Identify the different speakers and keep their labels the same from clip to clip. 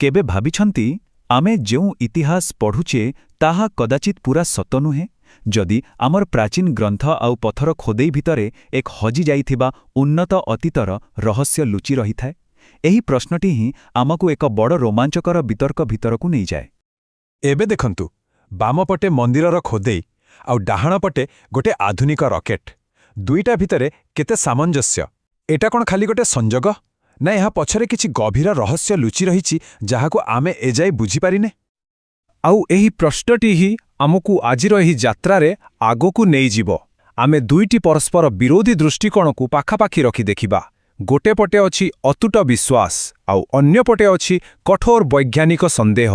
Speaker 1: କେବେ ଭାବିଛନ୍ତି, ଆମେ ଯେଉଁ ଇତିହାସ ପଢ଼ୁଛେ ତାହା କଦାଚିତ ପୂରା ସତ ନୁହେଁ? ଯଦି ଆମର ପ୍ରାଚୀନ ଗ୍ରନ୍ଥ ଆଉ ପଥର ଖୋଦେଇ ଭିତରେ ଏକ ହଜିଯାଇଥିବା ଉନ୍ନତ ଅତୀତର ରହସ୍ୟ ଲୁଚି ରହିଥାଏ? ଏହି ପ୍ରଶ୍ନଟି ହିଁ ଆମକୁ ଏକ ବଡ଼ ରୋମାଞ୍ଚକର ବିତର୍କ ଭିତରକୁ ନେଇଯାଏ।
Speaker 2: ଏବେ ଦେଖନ୍ତୁ, ବାମ ପଟେ ମନ୍ଦିରର ଖୋଦେଇ ଆଉ ଡାହାଣ ପଟେ ଗୋଟେ ଆଧୁନିକ ରକେଟ୍। ଦୁଇଟା ଭିତରେ କେତେ ସାମଞ୍ଜସ୍ୟ! ଏଟା କ'ଣ ଖାଲି ଗୋଟେ ସଂଯୋଗ, ନା ଏହା ପଛରେ କିଛି ଗଭୀର ରହସ୍ୟ ଲୁଚି ରହିଛି, ଯାହାକୁ ଆମେ ଏଯାଏ ବୁଝିପାରିନେ?
Speaker 3: ଆଉ ଏହି ପ୍ରଶ୍ନଟି ହିଁ ଆମକୁ ଆଜିର ଏହି ଯାତ୍ରାରେ ଆଗକୁ ନେଇଯିବ। ଆମେ ଦୁଇଟି ପରସ୍ପର ବିରୋଧୀ ଦୃଷ୍ଟିକୋଣକୁ ପାଖାପାଖି ରଖି ଦେଖିବା। ଗୋଟେ ପଟେ ଅଛି ଅତୁଟ ବିଶ୍ୱାସ, ଆଉ ଅନ୍ୟ ପଟେ ଅଛି କଠୋର ବୈଜ୍ଞାନିକ ସନ୍ଦେହ।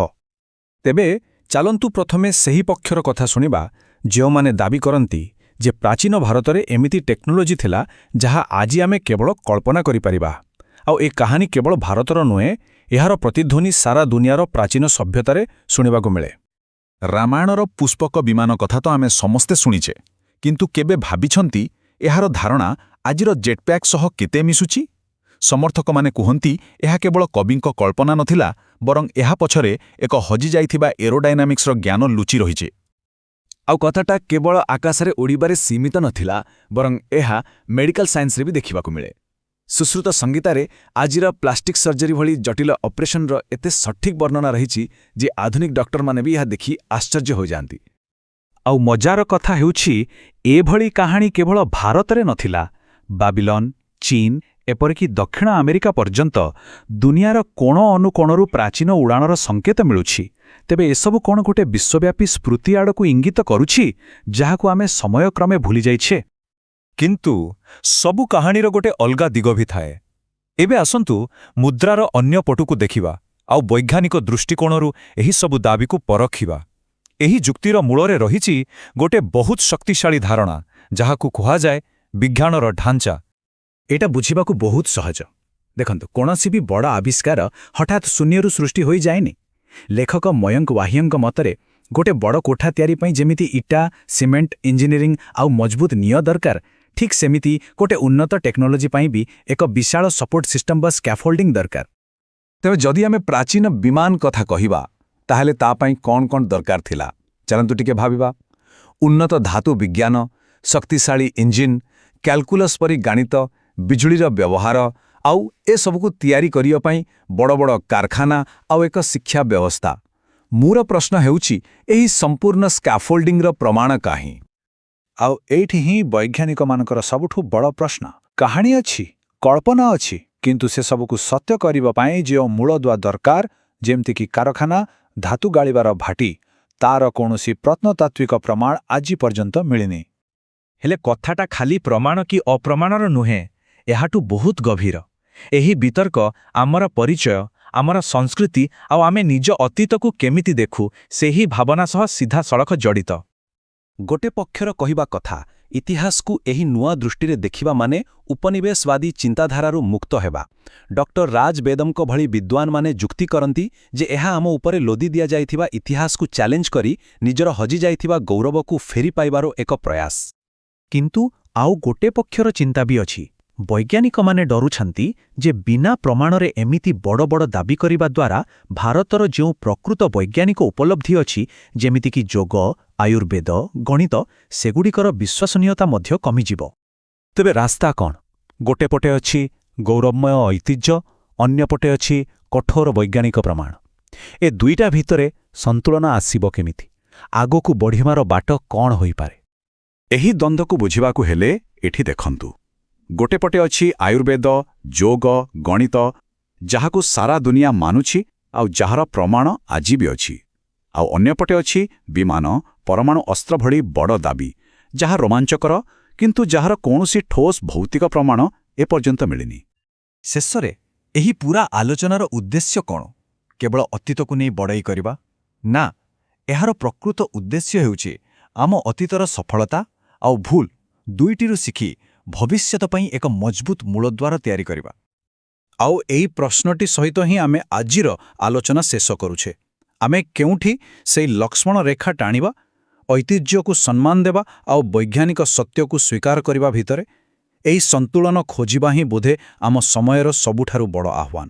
Speaker 2: ତେବେ ଚାଲନ୍ତୁ, ପ୍ରଥମେ ସେହି ପକ୍ଷର କଥା ଶୁଣିବା, ଯେଉଁମାନେ ଦାବି କରନ୍ତି ଯେ ପ୍ରାଚୀନ ଭାରତରେ ଏମିତି ଟେକ୍ନୋଲୋଜି ଥିଲା, ଯାହା ଆଜି ଆମେ କେବଳ କଳ୍ପନା କରିପାରିବା। ଆଉ ଏ କାହାଣୀ କେବଳ ଭାରତର ନୁହେଁ, ଏହାର ପ୍ରତିଧ୍ୱନି ସାରା ଦୁନିଆର ପ୍ରାଚୀନ ସଭ୍ୟତାରେ ଶୁଣିବାକୁ ମିଳେ।
Speaker 1: ରାମାୟଣର ପୁଷ୍ପକ ବିମାନ କଥା ତ ଆମେ ସମସ୍ତେ ଶୁଣିଛେ, କିନ୍ତୁ କେବେ ଭାବିଛନ୍ତି, ଏହାର ଧାରଣା ଆଜିର ଜେଟ୍ପ୍ୟାକ୍ ସହ କେତେ ମିଶୁଛି? ସମର୍ଥକମାନେ କୁହନ୍ତି, ଏହା କେବଳ କବିଙ୍କ କଳ୍ପନା ନଥିଲା, ବରଂ ଏହା ପଛରେ ଏକ ହଜିଯାଇଥିବା ଏରୋଡାଇନାମିକ୍ସର ଜ୍ଞାନ ଲୁଚି ରହିଛି।
Speaker 4: ଆଉ କଥାଟା କେବଳ ଆକାଶରେ ଉଡ଼ିବାରେ ସୀମିତ ନଥିଲା, ବରଂ ଏହା ମେଡିକାଲ ସାଇନ୍ସରେ ବି ଦେଖିବାକୁ ମିଳେ। ସୁଶ୍ରୁତ ସଂହିତାରେ ଆଜିର ପ୍ଲାଷ୍ଟିକ୍ ସର୍ଜରୀ ଭଳି ଜଟିଳ ଅପରେସନର ଏତେ ସଠିକ୍ ବର୍ଣ୍ଣନା ରହିଛି ଯେ ଆଧୁନିକ ଡକ୍ଟରମାନେ ବି ଏହା ଦେଖି ଆଶ୍ଚର୍ଯ୍ୟ ହୋଇଯାଆନ୍ତି।
Speaker 1: ଆଉ ମଜାର କଥା ହେଉଛି, ଏଭଳି କାହାଣୀ କେବଳ ଭାରତରେ ନଥିଲା। ବାବିଲନ, ଚୀନ, ଏପରିକି ଦକ୍ଷିଣ ଆମେରିକା ପର୍ଯ୍ୟନ୍ତ ଦୁନିଆର କୋଣ ଅନୁକୋଣରୁ ପ୍ରାଚୀନ ଉଡ଼ାଣର ସଂକେତ ମିଳୁଛି। ତେବେ ଏସବୁ କ'ଣ ଗୋଟେ ବିଶ୍ୱବ୍ୟାପୀ ସ୍ମୃତି ଆଡ଼କୁ ଇଙ୍ଗିତ କରୁଛି, ଯାହାକୁ ଆମେ ସମୟକ୍ରମେ ଭୁଲିଯାଇଛେ?
Speaker 2: କିନ୍ତୁ ସବୁ କାହାଣୀର ଗୋଟେ ଅଲଗା ଦିଗ ବି ଥାଏ। ଏବେ ଆସନ୍ତୁ, ମୁଦ୍ରାର ଅନ୍ୟ ପଟକୁ ଦେଖିବା ଆଉ ବୈଜ୍ଞାନିକ ଦୃଷ୍ଟିକୋଣରୁ ଏହିସବୁ ଦାବିକୁ ପରଖିବା। ଏହି ଯୁକ୍ତିର ମୂଳରେ ରହିଛି ଗୋଟେ ବହୁତ ଶକ୍ତିଶାଳୀ ଧାରଣା, ଯାହାକୁ କୁହାଯାଏ ବିଜ୍ଞାନର ଢାଞ୍ଚା।
Speaker 4: ଏଇଟା ବୁଝିବାକୁ ବହୁତ ସହଜ। ଦେଖନ୍ତୁ, କୌଣସି ବି ବଡ଼ ଆବିଷ୍କାର ହଠାତ୍ ଶୂନ୍ୟରୁ ସୃଷ୍ଟି ହୋଇଯାଏନି। ଲେଖକ ମୟଙ୍କ ୱାହିୟଙ୍କ ମତରେ, ଗୋଟେ ବଡ଼ କୋଠା ତିଆରି ପାଇଁ ଯେମିତି ଇଟା, ସିମେଣ୍ଟ, ଇଞ୍ଜିନିୟରିଂ ଆଉ ମଜବୁତ ନିଅ ଦରକାର, ଠିକ୍ ସେମିତି ଗୋଟେ ଉନ୍ନତ ଟେକ୍ନୋଲୋଜି ପାଇଁ ବି ଏକ ବିଶାଳ ସପୋର୍ଟ ସିଷ୍ଟମ ବା ସ୍କାଫୋଲ୍ଡିଂ ଦରକାର।
Speaker 2: ତେବେ ଯଦି ଆମେ ପ୍ରାଚୀନ ବିମାନ କଥା କହିବା, ତାହେଲେ ତା ପାଇଁ କ'ଣ କ'ଣ ଦରକାର ଥିଲା? ଚାଲନ୍ତୁ ଟିକେ ଭାବିବା। ଉନ୍ନତ ଧାତୁ ବିଜ୍ଞାନ, ଶକ୍ତିଶାଳୀ ଇଞ୍ଜିନ୍, କ୍ୟାଲକୁଲସ୍ ପରି ଗାଣିତ, ବିଜୁଳିର ବ୍ୟବହାର, ଆଉ ଏସବୁକୁ ତିଆରି କରିବା ପାଇଁ ବଡ଼ ବଡ଼ କାରଖାନା ଆଉ ଏକ ଶିକ୍ଷା ବ୍ୟବସ୍ଥା। ମୂଳ ପ୍ରଶ୍ନ ହେଉଛି, ଏହି ସମ୍ପୂର୍ଣ୍ଣ ସ୍କାଫୋଲ୍ଡିଂର ପ୍ରମାଣ କାହିଁ?
Speaker 1: ଆଉ ଏଇଠି ହିଁ ବୈଜ୍ଞାନିକମାନଙ୍କର ସବୁଠୁ ବଡ଼ ପ୍ରଶ୍ନ। କାହାଣୀ ଅଛି, କଳ୍ପନା ଅଛି, କିନ୍ତୁ ସେସବୁକୁ ସତ୍ୟ କରିବା ପାଇଁ ଯେଉଁ ମୂଳଦୁଆ ଦରକାର, ଯେମିତିକି କାରଖାନା, ଧାତୁ ଗାଳିବାର ଭାଟି, ତାର କୌଣସି ପ୍ରତ୍ନତାତ୍ତ୍ୱିକ ପ୍ରମାଣ ଆଜି ପର୍ଯ୍ୟନ୍ତ ମିଳିନି।
Speaker 4: ହେଲେ କଥାଟା ଖାଲି ପ୍ରମାଣ କି ଅପ୍ରମାଣର ନୁହେଁ, ଏହାଠୁ ବହୁତ ଗଭୀର। ଏହି ବିତର୍କ ଆମର ପରିଚୟ, ଆମର ସଂସ୍କୃତି ଆଉ ଆମେ ନିଜ ଅତୀତକୁ କେମିତି ଦେଖୁ, ସେହି ଭାବନା ସହ ସିଧାସଳଖ ଜଡ଼ିତ।
Speaker 1: ଗୋଟେ ପକ୍ଷର କହିବା କଥା, ଇତିହାସକୁ ଏହି ନୂଆ ଦୃଷ୍ଟିରେ ଦେଖିବା ମାନେ ଉପନିବେଶବାଦୀ ଚିନ୍ତାଧାରାରୁ ମୁକ୍ତ ହେବା। ଡକ୍ଟର ରାଜ ବେଦମଙ୍କ ଭଳି ବିଦ୍ୱାନମାନେ ଯୁକ୍ତି କରନ୍ତି ଯେ ଏହା ଆମ ଉପରେ ଲଦି ଦିଆଯାଇଥିବା ଇତିହାସକୁ ଚ୍ୟାଲେଞ୍ଜ କରି ନିଜର ହଜିଯାଇଥିବା ଗୌରବକୁ ଫେରି ପାଇବାର ଏକ ପ୍ରୟାସ। କିନ୍ତୁ ଆଉ ଗୋଟେ ପକ୍ଷର ଚିନ୍ତା ବି ଅଛି। ବୈଜ୍ଞାନିକମାନେ ଡରୁଛନ୍ତି ଯେ ବିନା ପ୍ରମାଣରେ ଏମିତି ବଡ଼ ବଡ଼ ଦାବି କରିବା ଦ୍ୱାରା ଭାରତର ଯେଉଁ ପ୍ରକୃତ ବୈଜ୍ଞାନିକ ଉପଲବ୍ଧି ଅଛି, ଯେମିତିକି ଯୋଗ, ଆୟୁର୍ବେଦ, ଗଣିତ, ସେଗୁଡ଼ିକର ବିଶ୍ୱସନୀୟତା ମଧ୍ୟ କମିଯିବ। ତେବେ ରାସ୍ତା କ'ଣ? ଗୋଟେ ପଟେ ଅଛି ଗୌରବମୟ ଐତିହ୍ୟ, ଅନ୍ୟପଟେ ଅଛି କଠୋର ବୈଜ୍ଞାନିକ ପ୍ରମାଣ। ଏ ଦୁଇଟା ଭିତରେ ସନ୍ତୁଳନ ଆସିବ କେମିତି? ଆଗକୁ ବଢ଼ିବାର ବାଟ କ'ଣ ହୋଇପାରେ?
Speaker 2: ଏହି ଦ୍ୱନ୍ଦ୍ୱକୁ ବୁଝିବାକୁ ହେଲେ ଏଠି ଦେଖନ୍ତୁ। ଗୋଟେ ପଟେ ଅଛି ଆୟୁର୍ବେଦ, ଯୋଗ, ଗଣିତ, ଯାହାକୁ ସାରା ଦୁନିଆ ମାନୁଛି ଆଉ ଯାହାର ପ୍ରମାଣ ଆଜି ବି ଅଛି। ଆଉ ଅନ୍ୟପଟେ ଅଛି ବିମାନ, ପରମାଣୁ ଅସ୍ତ୍ର ଭଳି ବଡ଼ ଦାବି, ଯାହା ରୋମାଞ୍ଚକର, କିନ୍ତୁ ଯାହାର କୌଣସି ଠୋସ୍ ଭୌତିକ ପ୍ରମାଣ ଏପର୍ଯ୍ୟନ୍ତ ମିଳିନି।
Speaker 4: ଶେଷରେ, ଏହି ପୂରା ଆଲୋଚନାର ଉଦ୍ଦେଶ୍ୟ କ'ଣ? କେବଳ ଅତୀତକୁ ନେଇ ବଡ଼ାଇ କରିବା? ନା, ଏହାର ପ୍ରକୃତ ଉଦ୍ଦେଶ୍ୟ ହେଉଛି ଆମ ଅତୀତର ସଫଳତା ଆଉ ଭୁଲ ଦୁଇଟିରୁ ଶିଖି ଭବିଷ୍ୟତ ପାଇଁ ଏକ ମଜବୁତ ମୂଳଦ୍ୱାର ତିଆରି କରିବା।
Speaker 1: ଆଉ ଏଇ ପ୍ରଶ୍ନଟି ସହିତ ହିଁ ଆମେ ଆଜିର ଆଲୋଚନା ଶେଷ କରୁଛେ। ଆମେ କେଉଁଠି ସେଇ ଲକ୍ଷ୍ମଣ ରେଖା ଟାଣିବା, ଐତିହ୍ୟକୁ ସମ୍ମାନ ଦେବା ଆଉ ବୈଜ୍ଞାନିକ ସତ୍ୟକୁ ସ୍ୱୀକାର କରିବା ଭିତରେ? ଏହି ସନ୍ତୁଳନ ଖୋଜିବା ହିଁ ବୋଧେ ଆମ ସମୟର ସବୁଠାରୁ ବଡ଼ ଆହ୍ୱାନ।